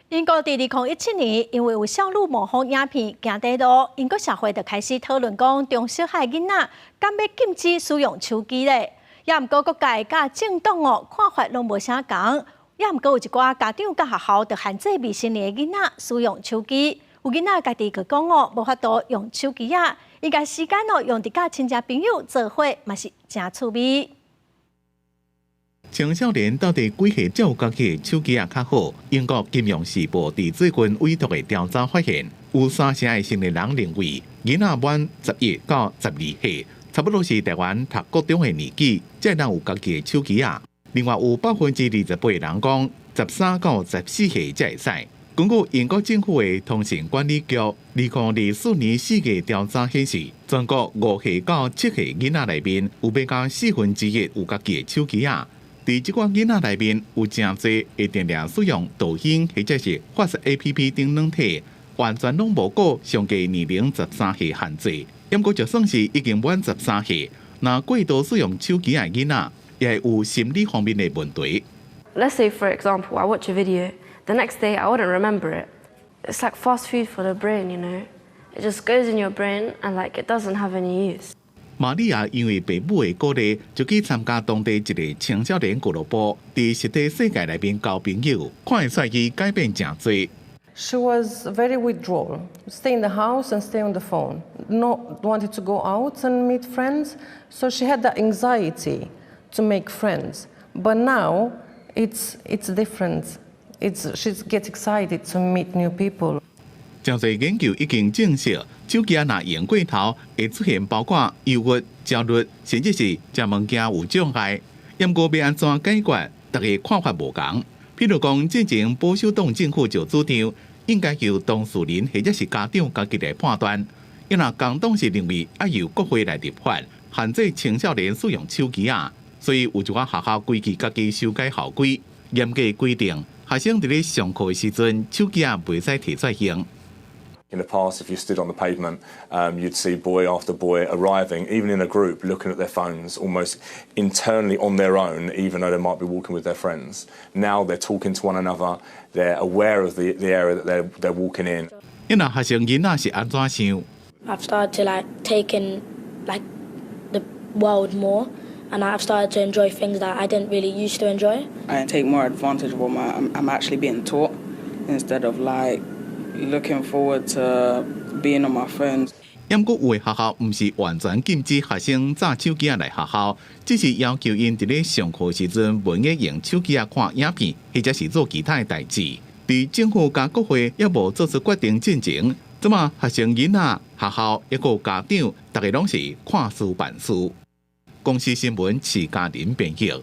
英國佇2017年，因為有少女模仿影片行短路，英國社會就開始討論講，中小學囡仔敢欲禁止使用手機咧？也毋過各界佮政黨哦看法攏無啥仝，也毋過有一寡家長佮學校就限制未成年的囡仔使用手機。有囡仔家己就講哦，無法度用手機仔，伊共時間哦用佇佮親戚朋友做伙嘛是誠趣味。青少年到底幾歲才有家己的手機仔較好？英國金融時報佇最近委託的調查發現，有三成的成年人認為，囡仔滿11到12歲，差不多是台灣讀國中的年紀，才會當有家己的手機仔。另外有28%人講，13到14歲才會使。根據英國政府的通訊管理局2024年4月調查顯示，全國5歲到7歲囡仔內面，有欲到四分之一有家己的手機仔。佇這寡囡仔內面，有誠濟會定定使用抖音或者是發式 APP 等軟體，完全攏無顧上低年齡十三歲限制。毋過就算是已經滿十三歲，若過度使用手機的囡仔，也會有心理方面的問題。 Let's say, for example, I watch a video. The next day, I wouldn't remember it. It's like fast food for the brain, you know. It just goes in your brain and, like, it doesn't have any use. 瑪利亞因為爸母的鼓勵，就去參加當地一個青少年俱樂部，佇實體世界內面交朋友，看會出伊改變誠濟。 She was very withdrawn, stay in the house and stay on the phone, not wanted to go out and meet friends. So she had that anxiety to make friends. But now it's different. She gets excited to meet new people. 誠濟研究已經證實，手機若用過頭，會出現包括憂鬱、焦慮，甚至是食物件有障礙。毋過欲按怎解決，大家看法無仝。譬如講，進前保守黨政府就主張，應該由當事人或者是家長家己來判斷。因為工黨是認為愛由國會來立法，限制青少年使用手機仔，所以有一寡學校規矩家己修改校規，嚴格規定學生佇咧上課的時陣，手機仔袂使提出來用。 In the past, if you stood on the pavement, you'd see boy after boy arriving, even in a group, looking at their phones almost internally on their own, even though they might be walking with their friends. Now they're talking to one another, they're aware of the area that they're walking in. 那學生囡仔是按怎想？ I've started to, like, take in, like, the world more, and I've started to enjoy things that I didn't really used to enjoy. I take more advantage of what I'm actually being taught instead of, like, looking forward to being on my phone. 毋過有的學校毋是完全禁止學生紮手機仔來學校，只是要求𪜶佇咧上課時陣袂用用手機仔看影片，或者是做其他的代誌。佇政府佮國會猶無做出決定進前，這馬學生囡仔、學校抑閣家長，逐家攏是看事辦事。公視新聞徐嘉玲編譯。